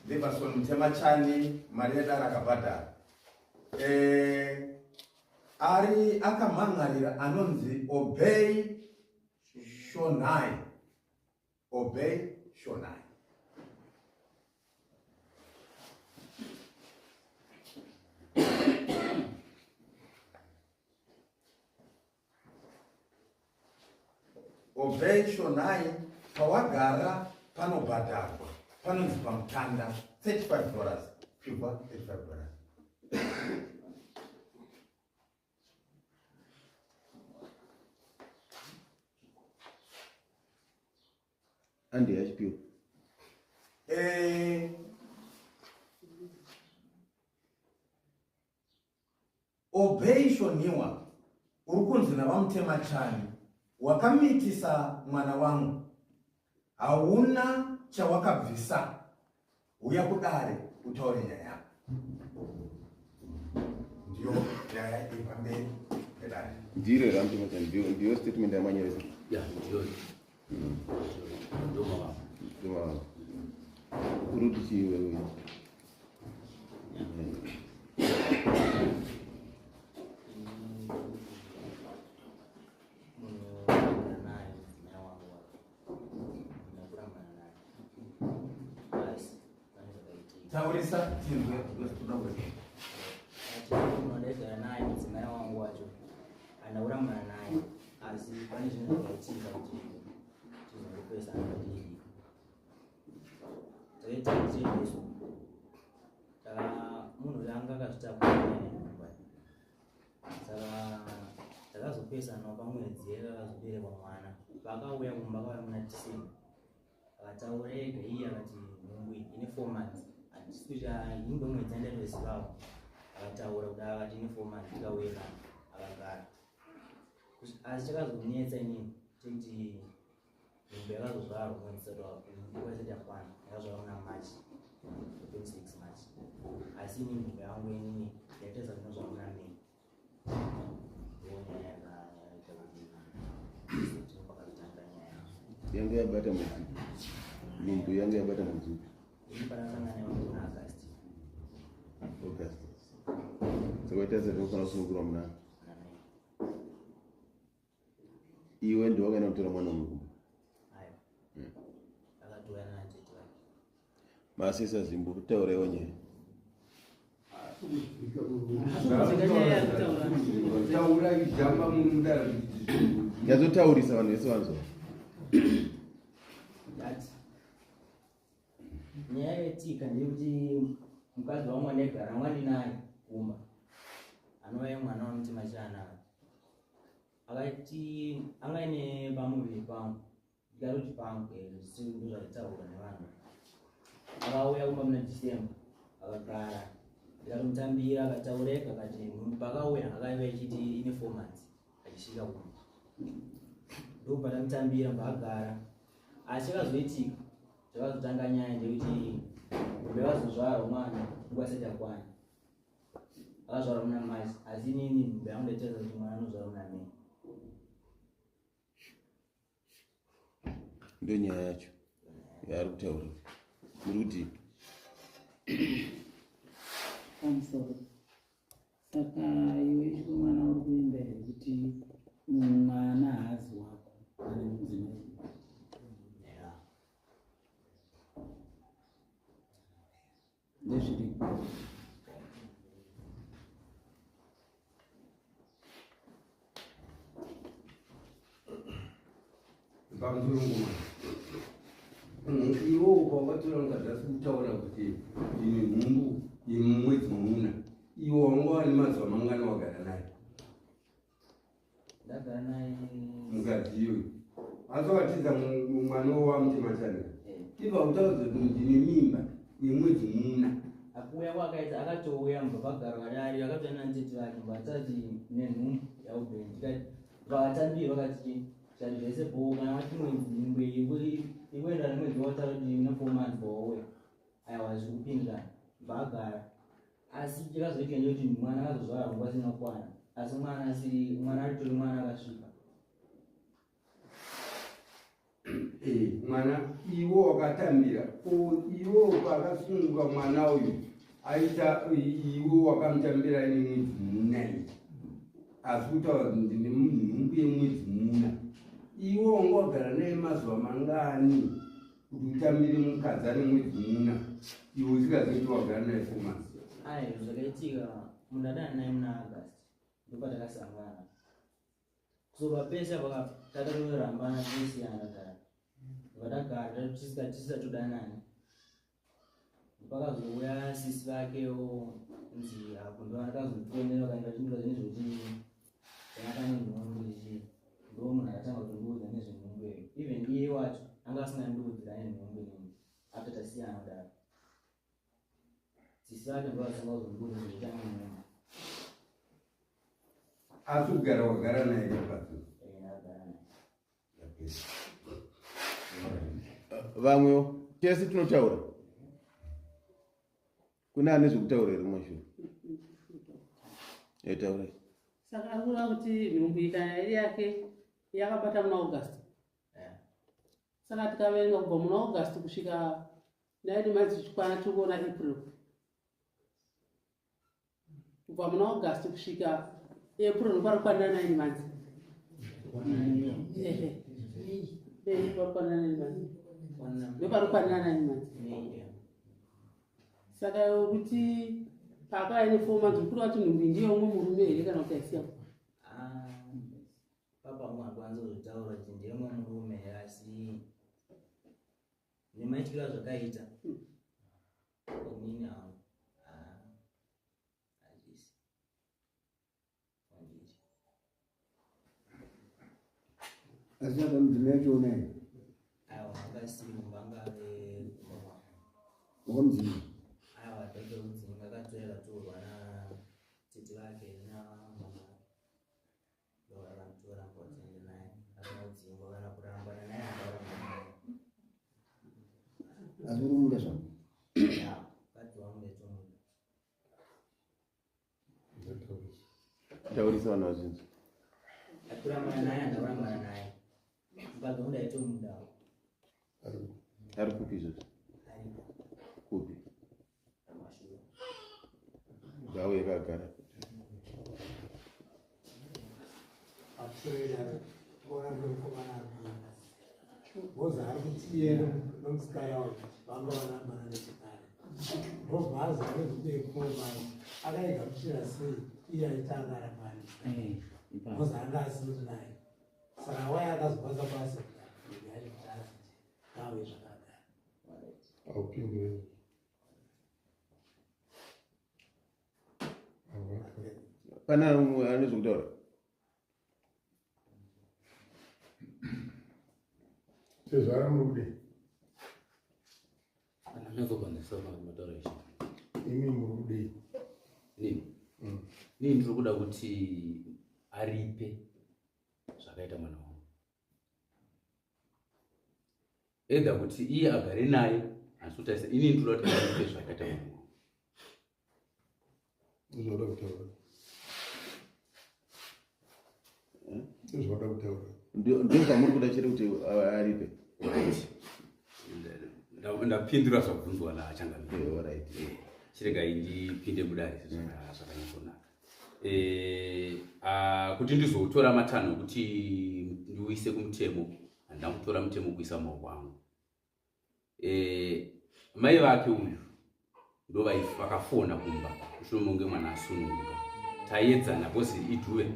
Liverson Mutemachani mari yedare akabhadhara. Eh, ari akamhan'arira anonzi Obey Shonai. Obey Shonai. Obey Shonai pawagara panobhadharwa panonzi pamutanda 35 dollars pigwa 35 dollars. Andi yachipiwa. Eh, Obey Shoniwa uri kunzi naVaMutemachani wakamitisa mwana wangu hauna chawakabvisa huya kudare utaure nyaya yako. Ndiyo nyaya iri pamberi pedare. Ndiro here VaMutemachani ndiyo ndiyo statement yamanyoresa? Ya, ndiyo. Ndiyo mavambo. Ndiyo mavambo. Uri kuti chii wewe? Taurisa tinzwe ndaigara naye mudzimai wangu wacho andakurambana naye asi pane zvinhu zvakaitika kuti tizongopesana patiri Taita chiiso. Munhu uyu anga akazvitakura nenhumba. Saka takazopesana pamwedzi akazoberekwa mwana. Paakauya kumba akauya muna December. Akataura ega iye akati nhumbu iyi ine 4 months. Handisi kuti ini ndomwedzi andatozivawo. Akataura kuti akati ine 4 months tikauya akagara. Asi chakazonetsa inini chekuti Nhumbu yakazozvarwa mwedzi usati nguva isati yakwana yakazvarwa muna March 26 March asi ini nhumbu yangu inini yaitadza kunozvarwa muna May ndiyo nyaya yakaita kuti pakazotanga nyaya yanga yabata mwedzi nhumbu yanga yabata mwedzi upi ini pandakasangana nayo muna August August saka waitadza ndokufana kusunungurwa muna muna May Iwe ndiwe wakaenda kutora mwana mukumba. Akatouya natete vake. Masesa Zimbo kutaurewo nyaya. Nyazotaurisa vanhu vese vanzwa. Nyaya yetika ndeyekuti mukadzi wangu andaigara wandinaye kumba anova mwana wamutima chana Akati anga aine pamuviri pangu ndikatoti pangu eh, zvisiri ndozvaitaurwa nevanhu. Akauya kumba muna December akagara ndikatomutambira akataura ega akati nhumbu paakauya akaiva ichiti ine 4 months achisvika kumba ndobva ndamutambira mbaagara asi chakazoitika chakazotanga nyaya ndekuti nhumbu yakazozvarwa mwana nguva isati yakwana akazvarwa muna March asi inini nhumbu yangu ndaitaridza kuti mwana anozvarwa muna May. Ndiyo nyaya yacho yaari kutaura. Muri kuti pamusoro saka iwe chikomana uri kuimba here kuti mwana haazi wako ane mudzimai Yeah. Ndezviripo. Pamusoro ngoma. Iwo pawakatora mukadzi asi kutaura kuti ine nhumbu yemumwedzi muna. Iwo wanga wane mazuva mangani wagara naye? Ndagara naye mukadzi iyoyo. Asi wakatiza mwana wamutemachana. Ibva utaudza kuti ndine mimba yemwedzi muna. Akuuya kwakaita akatouya mubva pagara vadari akatouya natete vake mubva atati nenhumbu yaubeni ndikati vakatambira vakati chati zvese bhoo kana vati mwedzi nhumbu iyi ikuenderana nemwedzi wataura kuti una 4 months bhoo aiwa zviri kupindirana bva agara asi chakazoitika ndechekuti mwana akazozvara nguva isina kukwana asi mwana asiri mwana aritori mwana akasvipa. Eh, mwana iwo wakatambira ko iwo pakasununguka mwana uyu aita iwo wakamutambira ine mwedzi muna iyi asi kutaura kuti ndine nhumbu yemwedzi muna iwo wanga wagara naye mazuva mangani kuti utambire mukadzi ane mwedzi muna iwe usingazivi kuti wagara naye four months. Ayi, zvakaitika munhu adana naye muna August ndopatakasangana. Kuzobva pese apa takatorambana tosiyana kare. Vakagara tisingatodanani. Pakazouya sisi vakewo nzi apo ndo akazofonera vakaenda vachindiudza nezvekuti ndanga pane nhumbu ichi ndo munhu akatanga kutondiudza nezvenhumbu iyo. Even iye wacho anga asingandiudzi ane nhumbu inini after tasiyana kudaro. Sisi vake ndo vakatanga kuzondiudza zvekuti ane nhumbu. Asi kugara wagara naye kapatso. Eh, ndakagara naye. Vamwewo tese tinotaura. Kune ane zvekutaura here kumashure? Eh, taurai. Saka ari kureva kuti nhumbu iyi kana iri yake yakabata muna August. Saka tikaverenga kubva muna August kusvika 9 months zvichikwana tiri kuona April. Kubva muna August kusvika April ndoparikwanira 9 months. Ehe. Eh, parikwanira 9 months. Ndoparikwanira 9 months. Saka kuti paakauya ne 4 months kureva kuti nhumbu ndiye umwe murume here kana kuti aisiya? Ah, papa wangu akwanza kuzotaura kuti ndiye umwe murume here asi nemaitikiro azvakaita inini hangu handisi handisi. Asi apa mudzimai yacho unaye? Aiwa, akasiri kumba, anga ave kumba kwangu. Wakamudzima? Aiwa, ndakemudzinga, akatorera torwa natete vake namama vake. Ndovakamutora ngotiende naye, asina kudzingwa kana kurambana naye, akarambana naye. Asi uri kumuda zvako? Ya, mukadzi wangu ndaitomuda. Taurisa vanhu vazhinji. Akurambana naye, andakurambana naye. Mukadzi wangu ndaitomuda. Ari kupi izvozvo? Aripo. Kupi? Mashure. Ngauye kagara. Boza ari kuti iye nomusikana wake vanga varambana nechekare. Ndobva azi anezvibeko mai akaigamuchira sei iye aita anga arambana Eh, Boza anga asiri naye. Saka waya akazokwanisa basa kuti yacho kuti aziti ngave zvakagara. Haupindure. Pane ane zvekutaura? Tezvara muri kudei? Imi muri kudei? Nini? Nini ndiri kuda kuti aripe zvakaita mwana wangu. Either kuti iye agare naye asi kuti aise ini ndiri kuda kuti aripe zvakaita mwana wangu. Ndozvauda kutaura. Ndozvauda kutaura. Ndizvo zvamuri kuda chete kuti aripe. Right. Ndapindura zvabvunzwa naChangamire. Eh, all right. Chiregai ndipinde mudare zvakanyatsonaka. Kuti ndizotora matanho ekuti ndiuise kumutemo, handina kutora mutemo kuisa mumaoko angu. Mai vake uyu ndo vakafona kumba mushure mekunge mwana asununguka. Taiedzana because idhuve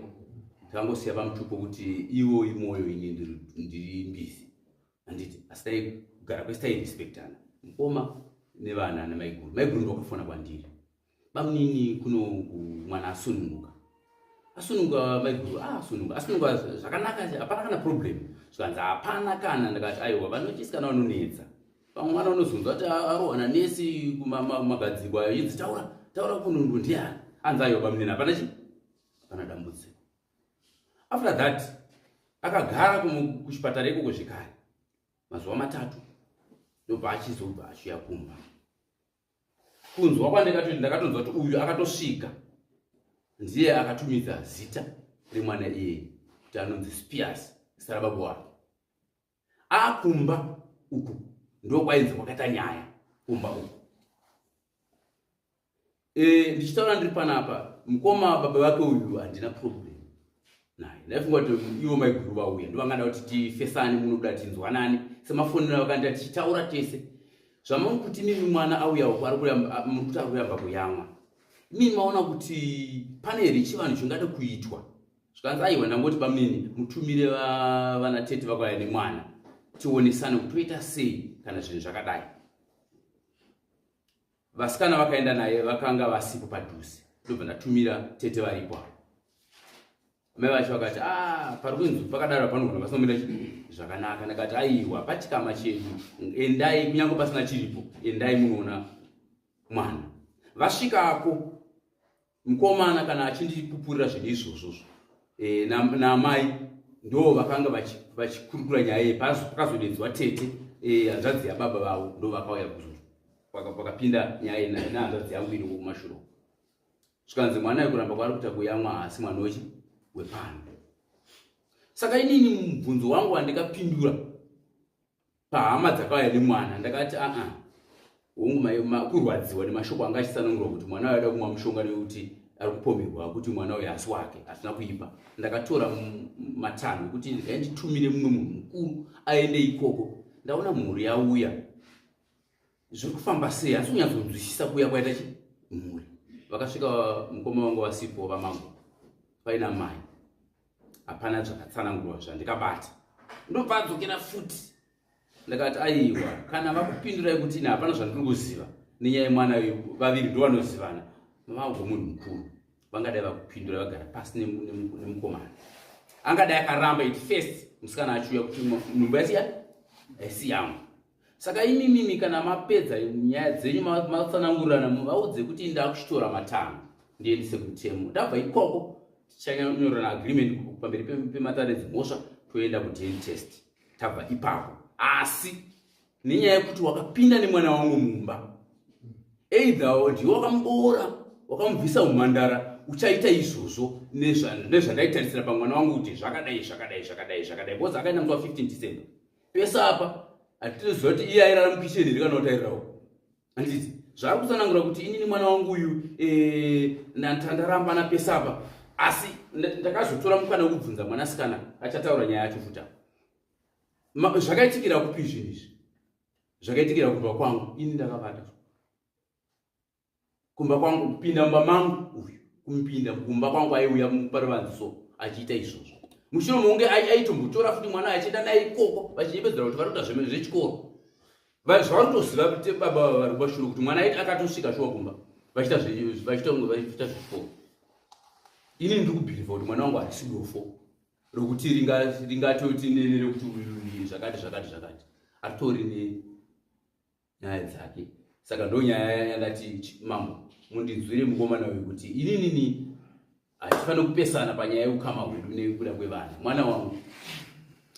takangosiya pamutupo kuti iwo imoyo ini ndiri mbizi, handiti? Asi taigara kwese, tairespectana mukoma nevana namaiguru. Maiguru ndo vakafona kwandiri, bamunini kuno mwana asununguka. Asununguka maiguru, asununguka, asununguka zvakanaka, hapana kana problem. Zvikanzi hapana kana. Ndakati aiwa, vanochisikana vanonetsa, pamwe mwana unozonzwa kuti arohwa nanesi kumagadziko ayo, inzi taura taura kunundu ndiani. Anzi aiwa bamunini, hapana chi hapana dambudziko. After that akagara kuchipatara ikoko zvekare mazuva 3, ndobva achizobva achiuya kumba. Kunzwa kwandakatoita, ndakatonzwa kuti uyu akatosvika ndiye akatumidza zita remwana iyeye kuti anonzi Spears, zita rababa wake. Akumba uku ndokwainzi kwakaita nyaya kumba uku. Ndichitaura ndiri panapa, mukoma baba vake uyu handina problem naye. Ndaifunga kuti ivo maiguru vauya ndovangada kuti tifesane munobuda tinzwanane semafonero avakaenda tichitaura tese. Zvamuri kuti mimi mwana auya uku ari kuramba, muri kuti ari kuramba kuyamwa, imimi maona kuti pane here chivanhu chingada kuitwa? Zvikanzi aiwa, ndangoti bamunini mutumire vana tete vakauya nemwana tionesane kuti toita sei kana zvinhu zvakadai. Vasikana vakaenda naye vakanga vasipo padhuze, ndobva ndatumira tete varipo avo. Mai vacho vakati, pari kunzi pakadaro panogona pasina kumira zvakanaka. Ndakati aiwa, pachikama chedu endai, kunyange pasina chiripo endai munoona mwana. Vasvikako mukomana kana achindipupurira zvinhu izvozvozvo, namai ndo vakanga vachikurukura nyaya iyi. Pakazodedzwa tete, hanzvadzi yababa vavo, ndo vakauya pakapinda nyaya iyi nehanzvadzi yangu iri kumashure. Zvikanzi mwana wekuramba kwaari kuita kuyamwa asi mwana wepano. Saka inini mubvunzo wangu wandikapindura pahama dzakauya nemwana, ndakati aa, hongu kurwadziwa nemashoko anga achitsanangurwa kuti mwana uyu aida kumwa mushonga nekuti ari kupomerwa kuti mwana uyu asi wake, asina kuipa. Ndakatora matanho ekuti regai nditumire mumwe munhu mukuru aende ikoko, ndaona mhuri yauya zviri kufamba sei, asi kunyatsonzwisisa kuuya kwaita chi mhuri. Vakasvika mukoma vangu vasipo, vamangu paina mai, hapana zvakatsanangurwa zvandikabata. Ndobva adzokera futi, ndakati aiwa, kana vakupindurai kuti ine hapana zvandiri kuziva nenyaya yemwana uyu, vaviri ndo vanozivana, mavagwa munhu mukuru vangadai vakupindura vagara pasi nemukomana. Angadai akaramba it first musikana achiuya kuti nhumbu yasiya haisi yangu. Saka imimimi kana mapedza nyaya dzenyu matsanangurirana, muvaudze kuti ndakuchitora matanho ndiendese kumutemo. Ndabva ikoko tichanyorana agreement pamberi pematare dzimhosva, toenda kuDNA test tabva ipapo. Asi nenyaya yekuti wakapinda nemwana wangu mumba, either ndiwe wakamuboora wakamubvisa umhandara, uchaita izvozvo nezvandaitarisira pamwana wangu kuti zvakadai zvakadai zvakadai zvakadai, because akaenda musi wa15 December. Pese apa hatitoziva kuti iye airara mukicheni here kana kuti airarawo. Handiti zvaari kutsanangura kuti inini mwana wangu uyu ndaramba napese apa, asi ndakazotora mukana wekubvunza mwanasikana achataura nyaya yacho futi apa. Zvakaitikira kupi zvinhu izvi? Zvakaitikira kumba kwangu, ini ndakavata kumba kwangu, kupinda mumba mangu uyu, kumupinda kumba kwangu aiuya paruvanze so achiita izvozvo. Mushure mokunge aitombotora futi mwana achienda naye ikoko vachinyepedzera kuti vari kuita zvechikoro, zvavari kutoziva kuti baba vari kumashure kuti mwana aiti akatosvika shuwa kumba vachiita zvechikoro. Ini ndiri kubhilivha kuti mwana wangu harisi dofo rokuti ringatoti nerekuti uyu zvakati zvakati zvakati, atori nenyaya dzake. Saka ndo nyaya yandati mambo mundinzwire mukomana uyu kuti ininini hatifaniri kupesana panyaya yeukama hwedu nekuda kwevana. Mwana wangu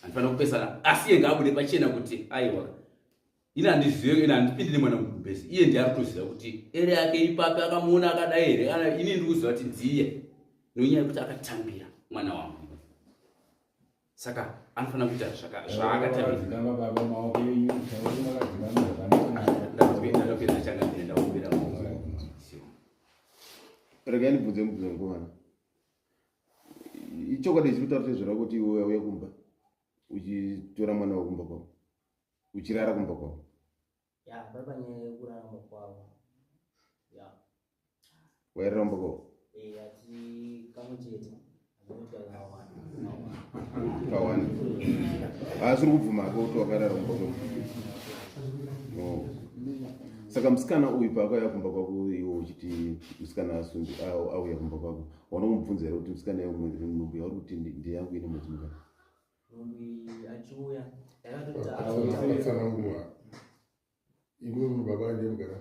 handifaniri kupesana, asi iye ngaabude pachena kuti aiwa, ini handizive, ini handipindi nemwana mugumbezi. Iye ndiye ari kutoziva kuti ere yake ipapi akamuona akadai here. Kana ini ndiri kuziva kuti ndiye, nenyaya yekuti akatambira mwana wangu, saka anofanira kuita zvaakatambira. Baba, maoko enyu tauri makadzikama zvakanaka. Ndapedza changamire, ndakumbira maoko. Regai ndibvunze mubvunzo mukomana. Ichokwadi chiri kutaura tezvera kuti iwe wauya kumba uchitora mwana wekumba kwako, uchirara kumba kwako? Ya, pari panyaya yekurarama kwavo ya. Wairara kumba kwako? Ati kamwe chete, azvinoita kawana. Kawana haasi uri kubvuma ko kuti wakarara kumba kwako? No. Saka musikana uyu paakauya kumba kwako, iwe uchiti musikana auya kumba kwako, waona kumubvunza here kuti musikana nhumbu yauri kuti ndeyangu ine mwedzi mungani? Nhumbu iyi achiuya ndakatoti Atsanangura imwe munhu baba ndemugara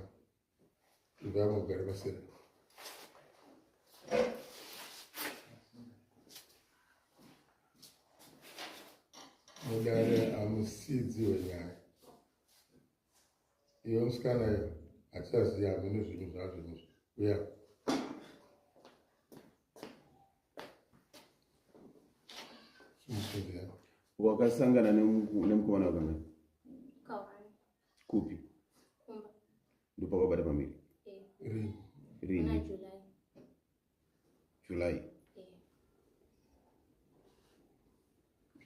ndamugare pasera. Mudare hamusidzi wenyaya iwe musikana iyo, hatichazivi hamene zvinhu zvazvo uya. Wakasangana nemukomana wakangani? Kawani. Kupi? Kumba. Ndopakabata pamiri? Eh. Rini? July. July.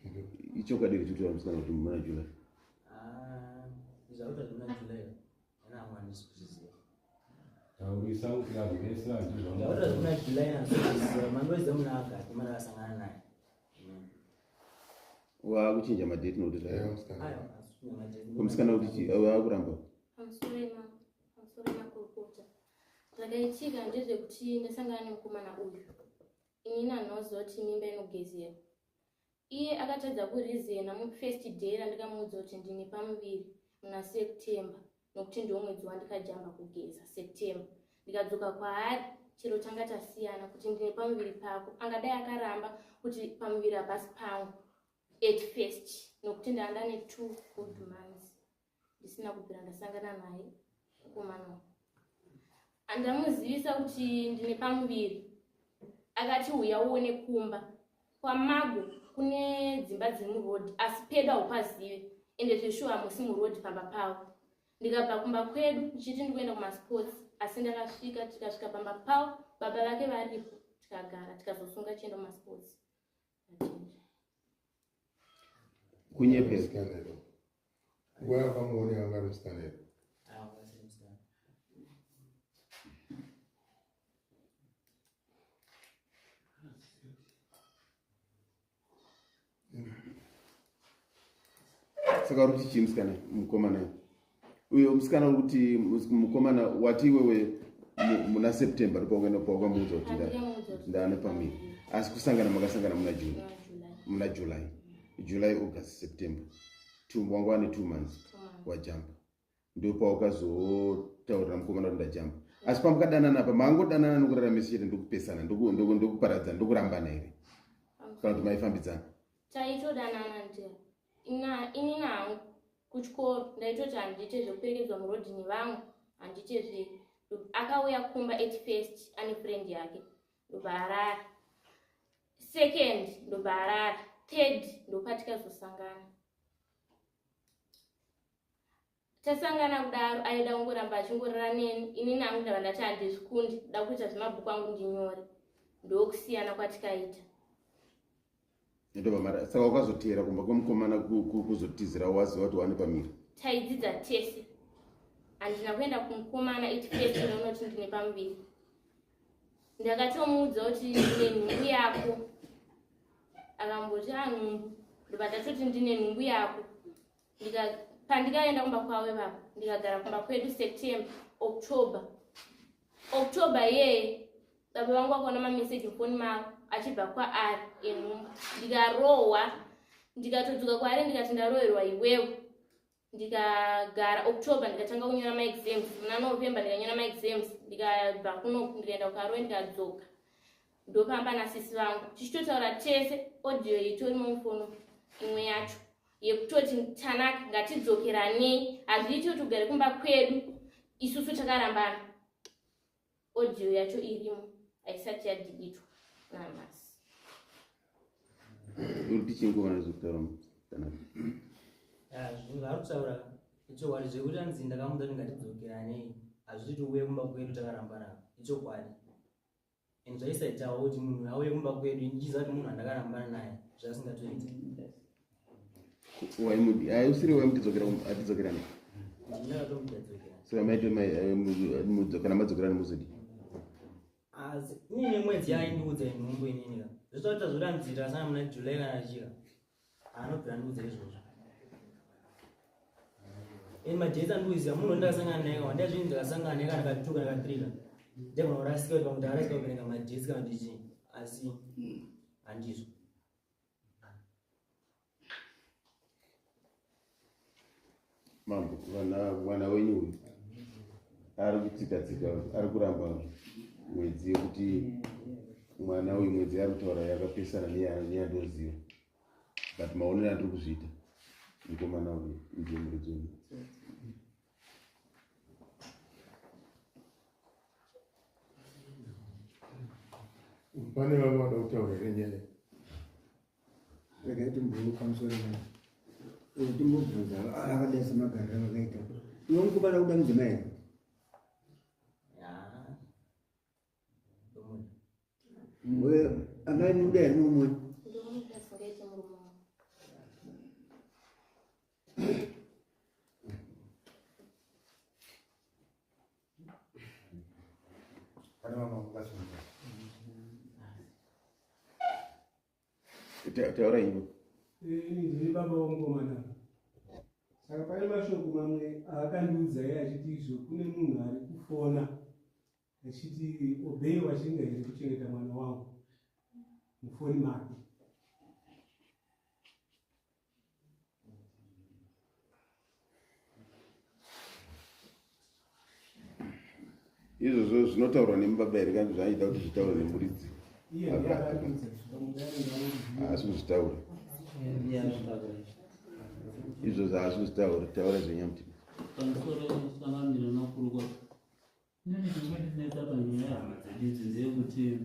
Eh. Ichokwadi here chekutaura musikana kuti muna July? Ah, zvakuita zvemuna July ana amwe handisi kuzviziva. Taurisa kuti azvese handizvo. Zvakuita zvemuna July handisi kuzviziva. Mandoziva muna August mandakasangana naye. Wakuchinja madate nokuti Aiwa, asi kuchinja madate. Musikana kuti chii? Wakuramba? Pamusoro pamusoro makurukota. Zvakaitika ndezvekuti ndasangana nemukomana uyu. Inini handinoziva kuti mimba inogezera. Iye akatadza kurizena mufirst day randikamuudza kuti ndine pamuviri muna September nokuti ndiwo mwedzi wandikajamba kugeza September. Ndikadzoka kwaari chero tanga tasiyana kuti ndine pamuviri pako. Angadai akaramba kuti pamuviri hapasi pangu at first nokuti ndanga ndane 2 good months ndisina kubvira ndasangana naye mukomana uyu. Andamuzivisa kuti ndine pamuviri akati uya uone kumba kwamago kune dzimba dziri murodhi asi pedu haupazive ende zveshuwa hamusi murodhi pamba pavo. Ndikabva kumba kwedu ndichiti ndikuenda kumasports asi ndakasvika tikasvika pamba pavo baba vake varipo tikagara tikazosunga chienda kumasports. Kunyepera. Nguva yakamuona yanga ari musikana here? Aiwa, asiri musikana. Saka uri kuti chii musikana mukomana uyo musikana uri kuti mukomana wati iwewe muna September ndipo pawakamuudza kuti ndaane pamiri asi kusangana makasangana muna June muna July July August September wanga wane 2 months wajamba ndipo pawakazotaurira mukomana kuti ndajamba asi pamukadanana apa mangodanana nokurarama chete ndokupesana ndokuparadzana ndokurambana here kana kuti maifambidzana? Taitodanana ndira inini hangu kuchikoro ndaitoti handiite zvekuperekedzwa murodhi nevamwe handiite zve akauya kumba at first ane friend yake ndobva arara second ndobva arara third ndopatikazosangana tasangana kudaro aida kungoramba achingorara neni inini hangu ndabva ndati handizvikundi nda kuita zvemabhuku angu ndinyore ndokusiyana kwatikaita. Saka wakazoteera kumba kwemukomana kuzotizira waziva kuti wane pamiri? Taidzidza tese handina kuenda kumukomana at first ndinoti ndine pamuviri ndakatomuudza kuti ndine nhumbu yako akamboti anhumbu ndobva ndatoti ndine nhumbu yako pandikaenda kumba kwavo ipapo ndikagara kumba kwedu September October October yeye baba vangu vakaona mameseji mufoni mavo achibva kwaari enhumbu ndikarohwa ndikatodzoka kwaari ndikati ndaroherwa iwewe ndikagara October ndikatanga kunyora maexams muna November ndikanyora maexams ndikabva kuno ndikaenda kuKaroi ndikadzoka ndopamba nasisi vangu tichitotaura tese audio itorimo mufono imwe yacho yekutoti Tanaka ngatidzokeranei hazviiti kuti ugare kumba kwedu isusu takarambana audio yacho irimo haisati yadhilitwa nanhasi. Uri kuti chii mukomana zvekutaura Tanaka? Zvinhu zvaari kutaura ichokwadi zvekuti anzi ndakamuudza kuti ngatidzokeranei hazviti uye kumba kwedu takarambana ichokwadi and zvaisaitawo kuti munhu auye kumba kwedu ndichiziva kuti munhu andakarambana naye zvasingatoiti. Usiri waimuti atidzokerane? Ndakatomuti Saka maite kana madzokerane muzodi? Asi inini mwedzi yaindiudza inhumbu inini ka zvisaita zvoranzira sana muna July kana chika anobvira ndiudza izvozvo and madhesi andikuziva munhu wandakasangana naye ka wandazvinhu ndakasangana naye kana ka2 kana ka3 ka ndagona kurasika kuti pamwe ndakarasika kuverenga madhesi kana kuti chii asi handizvo. Mambo, mwana wenyu uyu ari kutsika-tsika ari kuramba mwedzi yekuti mwana uyu mwedzi yaari kutaura yakapesana neyandoziva but maonero andiri kuzviita mukomana uyu ndiye muridzi wenyu. Pane vamwe vada kutaura here nyaya? Regai timboe pamusoro. kubvunza akadai semagariro avakaita. Iwe mukomana kuda mudzimai here? Amai munoda here mumwe? Taura iwe. Ndini baba womukomana. Saka pane mashoko mamwe aakandiudza iye achiti izvo kune munhu ari kufona achiti Obey wachinga here kuchengeta mwana wangu mufoni make. Izvozvo zvinotaurwa nemubaba here kana zvaaida kuti zvitaurwe nemuridzi? Haasi kuzvitaura izvozvo, haasi kuzvitaura. Taura zvenyamutima. Pamusoro sangamiro makurukota, inini chinondinetsa panyaya yehama dzedu idzi ndeyekuti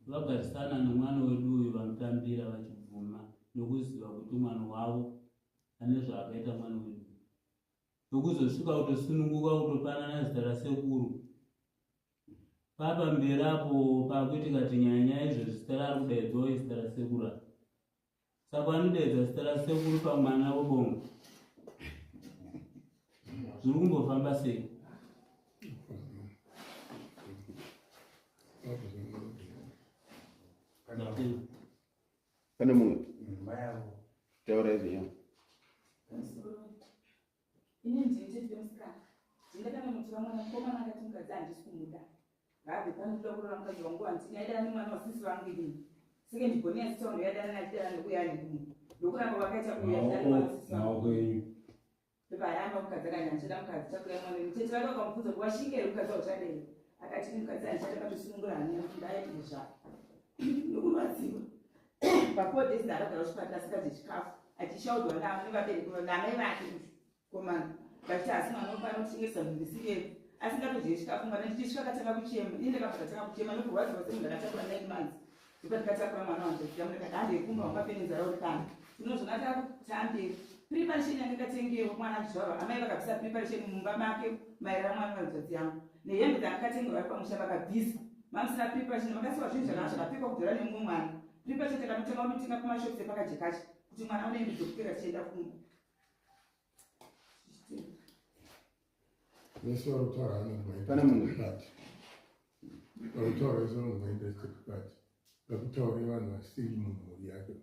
vagarisana nemwana wedu uyu vanotambira vachibvuma nokuziva kuti mwana wavo ane zvaakaita mwana wedu, nokuzosvika kutosununguka kutopanana zita rasekuru papa mberi apo pakuitika tinyanya izvo zita raari kudaidzwawo izita rasekuru apa. Saka vanodaidza zita rasekuru pamwana webongo, zviri kumbofamba sei? Pane mumwe? Taura izvo. Ini ndini tete vemusikana. Ndingatanga mutora mwana mukomana akati mukadzi handisi kumuda, ngaabve pano, kuda kuroora mukadzi wangu. Handini aidana nemwana wasisi vangu inini second born yasisi wangu yadana achidana nekuya nekumwe ndokuramba vakaita uya achidana nemwana wasisi vangu. Maoko enyu. Ndoparamba mukadzi akati handichada mukadzi, takuya mwana wenyu. Tete vake vakamubvunza kuti washinga here mukadzi wauchadei, akati ni mukadzi handichada, katosunungura hana yangu ndaitire zvako nokurwadziwa. Pa4 days ndaakagara kuchipatara asingadye chikafu, achishaudwa nevabereki namai vake komana vachiti asi mwana wepano kuchengesa munhu isiri asingatodye chikafu. Mwana ndichisvika akatanga kuchema, ini ndakabva ndatanga kuchema nokurwadziwa semunhu akatakura 9 months. Ndipo ndikatakura mwana wangu ndikati handekumba ungapene nzara uri pano. Tinozvona takutamberi preparation yandikatengerwa mwana achizvarwa, amai vakabvisa preparation mumba make mairara mwana vanzvadzi yangu, nehembe dzandikatengerwa vari pamusha vakabvisa, mamusina preparation, makasiwa zvinhu zvakanga zvakapfekwa kudhura nemumwe mwana. Preparation takanotenga kunotenga kumashops epakajekachi kuti mwana une hembe dzokupfeka tichienda kumba. Vese vari kutaura vanonzwa. Pane mumwe? Party vari kutaura vese vanonzwa interested party, vakutaure vanhu vasiri mumhuri yake.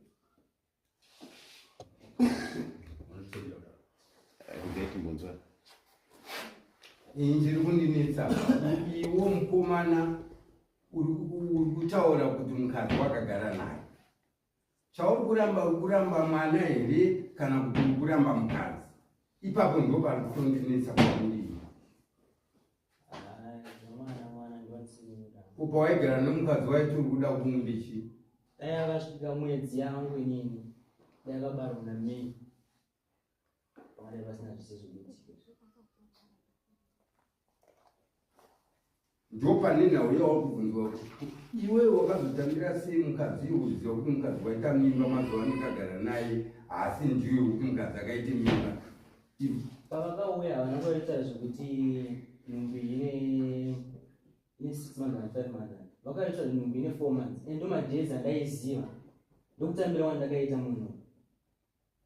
Ngatimbonzwa. Ini chiri kundinetsa, iwo mukomana uri kutaura kuti mukadzi wakagara naye, chauri kuramba, uri kuramba mwana here kana kuti uri kuramba mukadzi? Ipapo ndo pari kutondinetsa kwamuri. Mwana mwana ndiwanisiri. Kupa waigara nemukadzi waiti uri kuda kumumbichi? Dai akasvika mwedzi yangu inini, dai akabarwa naMay, pangadai pasina zvese zvikuitika. Ndo pane nhau yauri kubvunzwa kuti iwe wakazotambira sei mukadzi iwe uchiziva kuti mukadzi waita mimba mazuva andikagara naye haasi ndiwe, kuti mukadzi akaite mimba. Pavakauya havana kuita zvekuti nhumbu ine 6 months kana 5 months, vakaita nhumbu ine 4 months, and ndo madays andaiziva ndokutambira wandakaita munhu.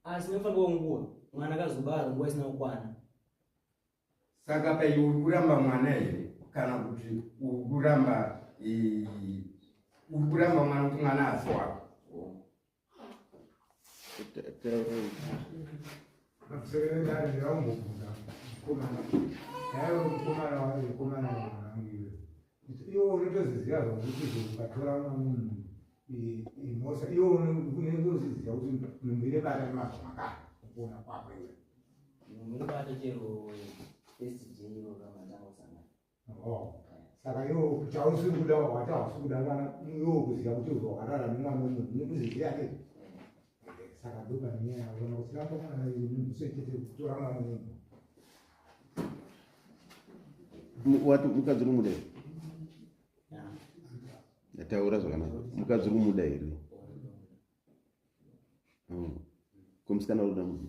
Asi nekufamba kwenguva mwana akazobarwa nguva isina kukwana. Saka paiwe uri kuramba mwana here kana kuti uri kuramba uri kuramba mwana kuti mwana asi wako? Makusekerera ndaumbobvunza mukomana, daiwe mukomana wacho, mukomana wangu iwe, iwe unotoziziva zvakuti ukatora munhu imhosva, iwe unenge uchiziva kuti nhumbu inebata nemazuva makani kuona kwako iwe? Nhumbu inobata chero first day iro ramatanga kusangana. Oh. Saka iwe chausiri kuda, wati hausi kuda mwana, iwe kuziva kuti wakarara nemwana wemunhu unokuzviziva ke. Saka ndo pane nyaya yaona kuti ramba mwana munhu sechete kutora mwana wemunhu. Wati mukadzi uri kumuda here? Taura zvakanaka, mukadzi uri kumuda here? Ko musikana uri kuda munhu?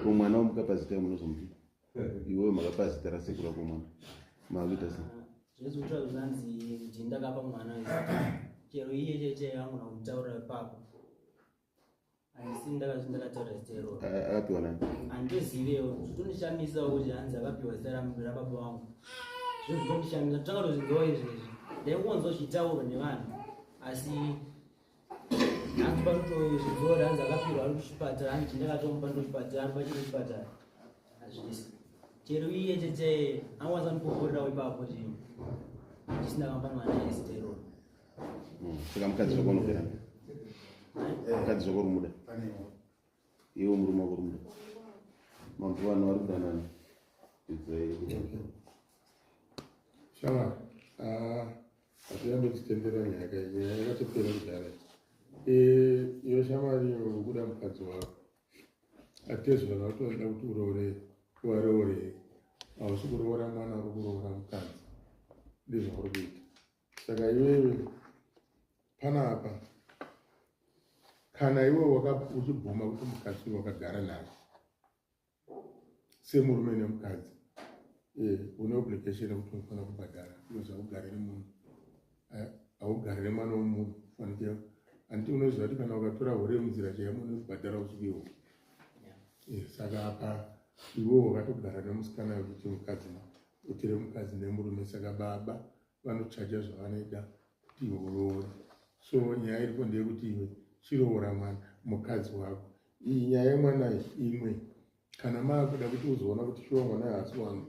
Ko mwana wamukapa zita munozomuti iwewe makapa zita rasekuru rako mwana makuita sei? Zvese kutaura zvanzi ndini ndakapa mwana zita, chero iye chete angona kumutaurira ipapo, handisi ndakataura zita iroro. Akapiwa nani? Handizivewo, zvitondishamisawo kuti hanzi akapiwa zita rababa vangu. Zvinhu zvitondishamisa, totanga tozvinzwawo izvezvi. Ndaingonzwa zvichitaurwa nevanhu, asi hanzi panotozvinzwa kuti hanzi akapirwa ari kuchipatara, hanzi ndakatomupa ndochipatara, ari pachiri kuchipatara. Hazvisi chero iye chete angakwanisa kundipupurirawo ipapo kuti ndisina kamba mwana zita iroro. Saka mukadzi wako unogara, mukadzi wako uri muda, iwe murume wako uri muda, mambo vanhu vari kudanana. Shamwari, hatirambe tichitendera nyaya kai, nyaya yakatopera kudhara. Iwe shamwari, ukuda mukadzi wako, atezvara vatoda kuti uroore, waroore. Hausi kuroora mwana, uri kuroora mukadzi, ndizvauri kuita. Saka iwewe panapa, kana iwe uchibvuma kuti mukadzi uyu wakagara naye semurume nemukadzi, une obligation yekuti unofanira kubhadhara, because haugari nemunhu, haugari nemwana wemunhu. Fanike handiti unoziva kuti kana ukatora hure munzira chaimo unobhadhara usiku. Saka apa iwe wakatogara nemusikana wekuti mukadzi, utire mukadzi nemurume, saka baba vanochaja zvavanoida kuti iwe uroore. So nyaya iripo ndeyekuti iwe chiroora mwana mukadzi wako. Iyi nyaya yemwana iyi imwe, kana maakuda kuti uzoona kuti shuwa mwana haasi wangu,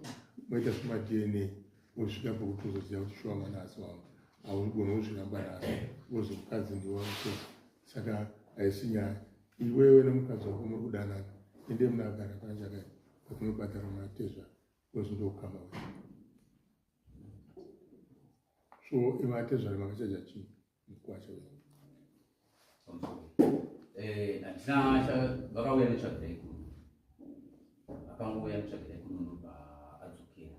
moita zvemaDNA, wosvika pekuti uzoziva kuti shuwa mwana haasi wangu. Haugoni kuzviramba nhasi wozi mukadzi ndiwangu. Saka haisi nyaya. Iwewe nemukadzi wako muri kudanana, ende munagara panjakai patinobhadhara matezva, because ndokama wedu. So imatezvara makachaja chii mukwasha wenyu? Handina, vakauya netsvagirai kuno, akangouya netsvagirai kuno ndobva adzokera.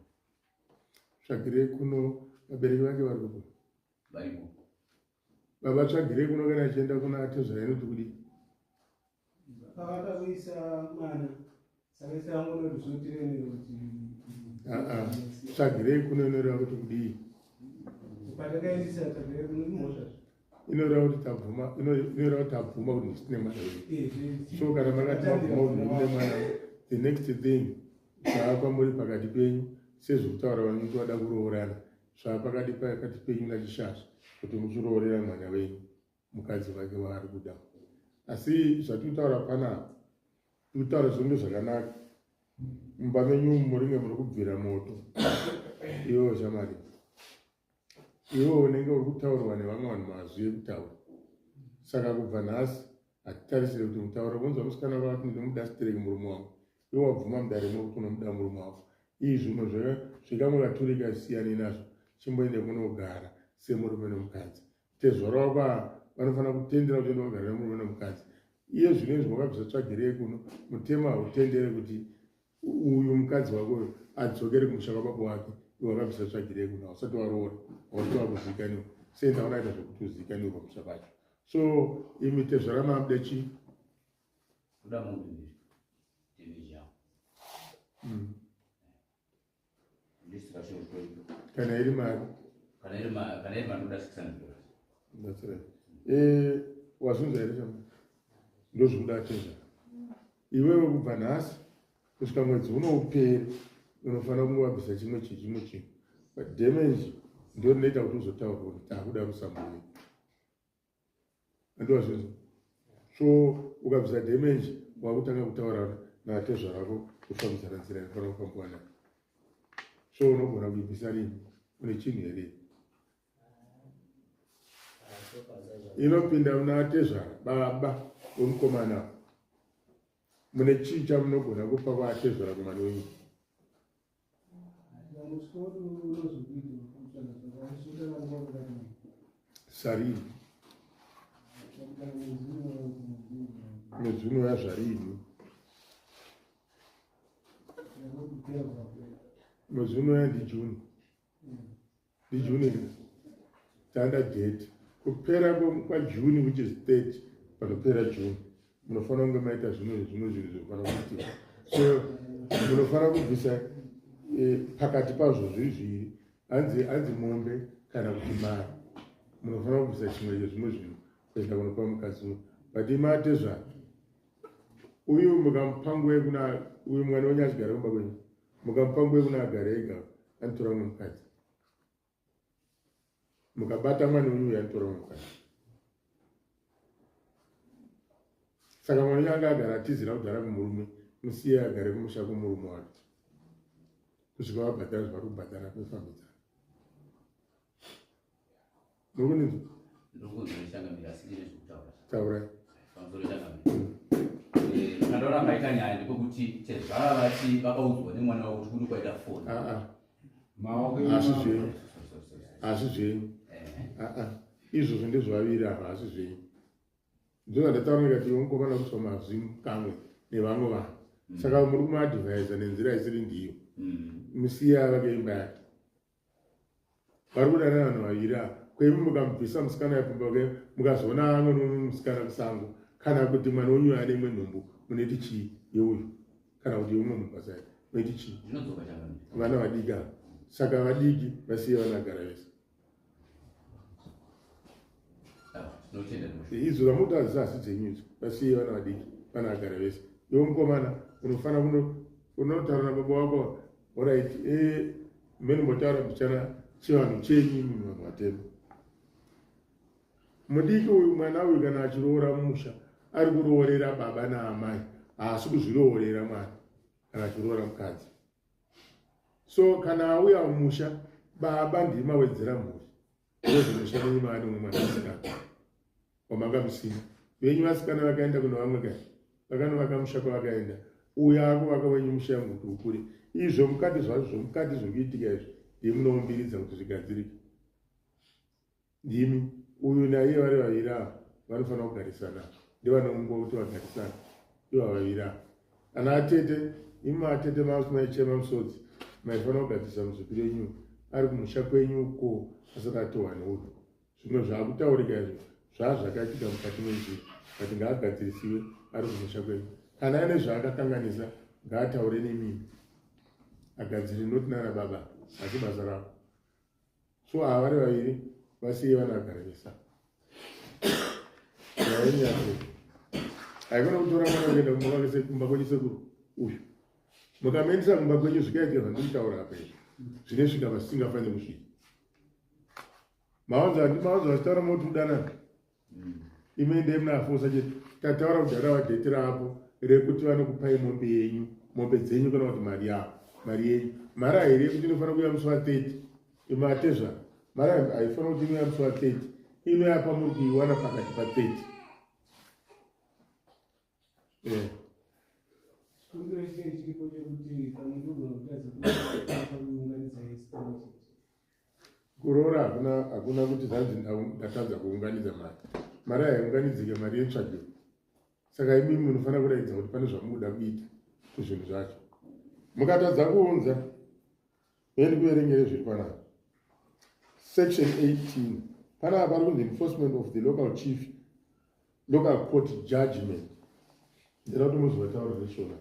Tsvagirei kuno, vabereki vake vari kupo? Varipo. Baba, tsvagirei kuno kana achienda kuna atezvara inoti kudii? Pavada kuisa mwana, saka isangonoti zvotiremera kuti Aa, tsvagirei kuno inoreva kuti kudii? Patakaendesa tsvagirei kuno imhosva. Inoreva kuti tabvuma, inoreva kuti tabvuma kuti ndisine mwana wedu. So kana makati mabvuma kuti ndine mwana, the next thing zvava kwamuri pakati penyu, sezvokutaura vanenge vada kuroorana, zvava pakati penyu nachishasha kuti muchiroorera mwana wenyu mukadzi wake waari kuda. Asi zvatiri kutaura panapa, tiri kutaura zvinenge zvakanaka. Mumba menyu muringe muri kubvira moto. Iwewo shamwari, iwewo unenge uri kutaurwa nevamwe vanhu mazwi ekutaura. Saka kubva nhasi hatitarisire kuti mutauro kunzwa musikana vati ndinomuda stereki murume wangu, iwe wabvuma mudare muno kuti unomuda murume wako. Iyi zvimwe zvekamwe katurika, siyani nazvo. Chimboende kunogara semurume nemukadzi. Tezvara wako vanofanira kutendera kuti ende kugara nemurume nemukadzi. Iye zvino izvi wakabvisa tsvagirei kuno, mutemo hautendere kuti uyu mukadzi wako uyu adzokere kumusha kwababa wake. Iwe wakabvisa tsvagirei kuno, hausati waroora, hausati wakuziikaniwa. Sei ndaunaita zvekuti uziikaniwe pamusha pacho? So imi tezvara mamude chii? Kuda mombe mbiri, damage yavo. Kana iri mari? Kana iri mari ndoda $600. That's right. Wazvinzwa here chama? Ndozvikuda tezvara. Iwewe kubva nhasi kusvika mwedzi unouperi unofanira kunge wabvisa chimwe chinhu, chimwe chinhu, but damage ndo rinoita kuti uzotaurwa kuti takuda rusambo. Andiwazvinzwa? So ukabvisa damage, wakutanga kutaura natezvara rako, kufambidzana nzira inofanira kufambiwa nayo. So unogona kuibvisa rini? Une chinhu here inopinda una tezvara, baba wemukomana? Mune chii chamunogona kupa kwaatezvara kumwana wenyu? Musoro unozokuita kutsvaga zvakaisota. Sarini? Mwedzi unouya zvarini? Mwedzi unouya ndiJune, ndiJune. Tanda date kupera kwaJune, which is 30. Panopera June. Munofanira kunge maita zvimwe zvimwe zvinhu zvinofanira kuitika. So munofanira kubvisa eh, pakati pazvo zviri zviviri, hanzi hanzi mombe kana kuti mari. Munofanira kubvisa chimwe chezvimwe zvinhu kuenda kunopa mukadzi uyu. But imi atezvara uyu mukamupa nguva yekuna uyu mwana wenyu achigara kumba kwenyu, mukamupa nguva yekuna agare ega anotora mumwe mukadzi. Mukabata mwana wenyu uyu anotora mumwe mukadzi. Saka mwana wenyu anga agara atizira kudhara kumurume, musiye agare kumusha kumurume wake kusvika vabhadhara zvavari kubhadhara kufambidzana. Muri kundinzwa? Ndiri kunzwa changamire, asi ndine zvekutaura. Taurai. Pamusoro changamire. Pandaona paita nyaya ndepekuti tezvara vati vakaudzwa nemwana wavo kuti kuri kwaita foni. Ah, ah. Asi zvenyu. Asi zvenyu. Ah, ah. Izvozvo ndezvavaviri ava, asi zvenyu. Ndozvandataura ndikati iwe mukomana kuiswa mazwi kamwe nevamwe vanhu. Saka muri kumuadvisa nenzira isiri ndiyo. Musiye avake imba yake. Vari kudanana vanhu vaviri ava. Kwemi mukamubvisa musikana yapumba kwemi mukazoona amwe nomumwe musikana kusango kana kuti mwana wenyu ane imwe nhumbu munoti chii yeuyu kana kuti yeumwe munhu pasai munoti chii? Zvinodzoka changamire. Vana vadiki ava. Saka vadiki vasiye vana vagara vese. Tinotenda. Izvo zvamunotaura zvese hasi dzenyu idzo. Vasiye vana vadiki vana vagara vese. Iwe mukomana unofanira kuno unotaura nababa wako alright eh mene mbotaura mbichana chivanhu chenyu imi vanhu vatema. Mudiki uyu mwana uyu kana achiroora mumusha ari kuroorera baba naamai, haasi kuzviroorera mwana kana achiroora mukadzi. So kana auya mumusha baba ndimi mawedzera mhuri. Ndozvimusha menyu maane umwe mwana musikana wamanga musina. Venyu vasikana vakaenda kune vamwe kai vakanovaka musha kwavakaenda, uya akuvaka wenyu musha yangu kuti ukure. Izvo mukati zvacho zvomukati zviri kuitika izvi ndimi munoumbiridza kuti zvigadzirike. Ndimi uyu naiye vari vaviri ava vanofanira kugarisana, ndevanoungwa kuti vagarisane ivo vaviri ava. Ana atete, imi maatete maichema musodzi, maifanira kugadzirisa muzukuru wenyu ari kumusha kwenyu uko asati atohwa neuyu. Zvimwe zvaakutaurika izvo zvaa zvakaitika mukati menzira, but ngaagadzirisiwe ari kumusha kwenyu. Kana aine zvaakakanganisa ngaataure nemimi agadzire, not nana baba, asi basa ravo. So ava vari vaviri vasiye vana vagare vese. Nyaya haikona kutora mwana kuenda kumba kwake kumba kwenyu sekuru uyu. Mukamuendesa kumba kwenyu zvikaitika zvandiri kutaura apa izvi zvinosvika pasingafaniri kusvika. Mawanza mawanza vachitaura moti kudanana. Imi endai munafosa chete. Tataura kudhara vadhetera apo rekuti vanokupai mombe yenyu, mombe dzenyu kana kuti mari yavo, mari yenyu. Mari hairi yekuti inofanira kuuya musi wa 30. Imi atezvara. Mari haifanira kuti inouya musi wa 30. Inouya pamuri kuiwana pakati pa 30. Chikumbiro chinenge chiripo chekuti pamwe ndogona kutadza kuunganidza yese pamwe chete. Kuroora hakuna hakuna kuti zvanzi ndatadza kuunganidza mari. Mari haiunganidzike, mari yetsvagiro. Saka imi munofanira kuratidza kuti pane zvamunoda kuita kuzvinhu zvacho. Mukatadza kuunza, endi kuverengere zviri panapa. Section 18. Panapa pari kunzi enforcement of the local chief, local court judgment. Ndinoda kuti muzovataura neshona.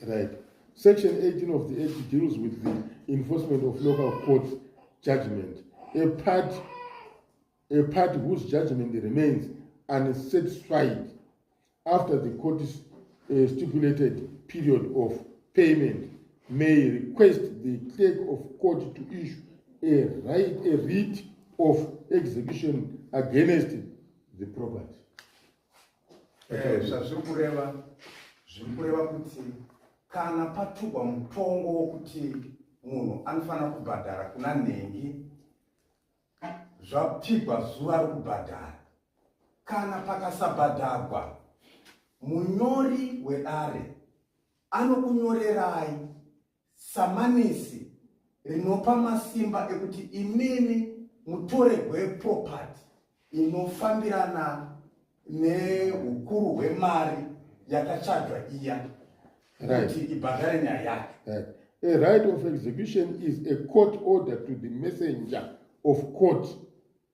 Right. Section 18 of the Act deals with the enforcement of local court judgment. A party whose judgment remains unsatisfied after the court's stipulated period of payment may request the clerk of court to issue a writ of execution against the property. Zvazviri kureva, zviri kureva kuti kana patugwa mutongo wokuti munhu anofanira kubhadhara kuna nhengi, zvapigwa zuva rokubhadhara. Kana pakasabhadharwa, munyori wedare anokunyorerai samanisi rinopa masimba ekuti imimi mutoregwe property inofambirana neukuru hwemari yakachajwa iya kuti ibhadhare nyaya yake. Right. A right of execution is a court order to the messenger of court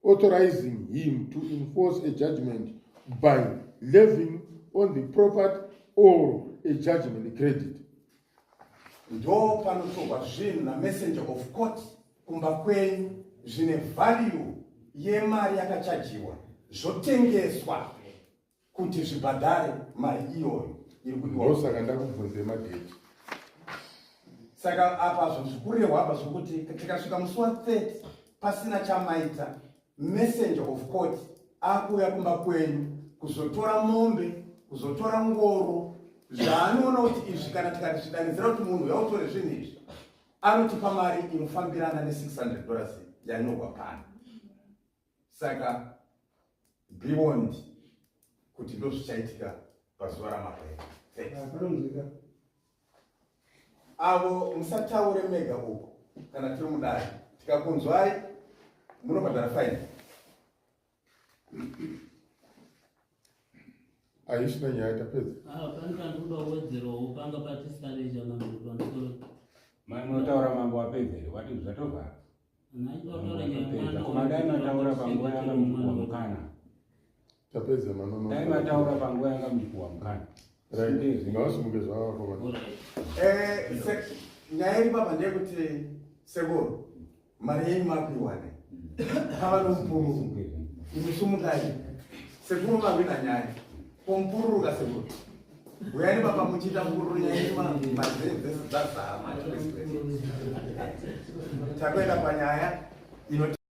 authorizing him to enforce a judgment by levying on the property or a judgment credit. Ndo panotorwa zvinhu namessenger of court kumba kwenyu zvine value yemari yakachajiwa zvotengeswa kuti zvibhadhare mari iyoyo iri kudiwa. Ndosaka ndakubvunze madate. Saka apa zvinhu zvikurehwa apa zvekuti tikasvika musi wa 30 pasina chamaita, messenger of court akuuya kumba kwenyu kuzotora mombe, kuzotora ngoro, zvaanoona kuti izvi kana tikati zvidanidzira kuti munhu uya utore zvinhu izvi, anotipa mari inofambirana ne600 dollars yanyorwa pano. Saka be warned kuti ndozvichaitika pazuva ramapera. Avo musataure mega uko kana tiri mudare, tikakunzwai munobhadhara faini. Haisina nyaya, tapedza. Ah, pane pandikuda kuwedzerawo panga patisare changamire pamusoro. Mai munotaura mambo wapedza here? Wati zvatovhara. Nhai nyaya mwana. Koma dai mataura panguva yanga muchipuwa mukana. Tapedza manono. Dai mataura panguva yanga muchipuwa mukana. Right, ngavasimuke zvavo vakomana. Eh, nyaya iri papa ndeyekuti sekuru mari yenyu makuiwane pava nomupururu, imi sumukai sekuru, mavina nyaya pomupururuka sekuru, uyani papa muchiita mupururu, nyaya yenyu mari dzenyu dzese dzazara manje. Takuenda panyaya ino.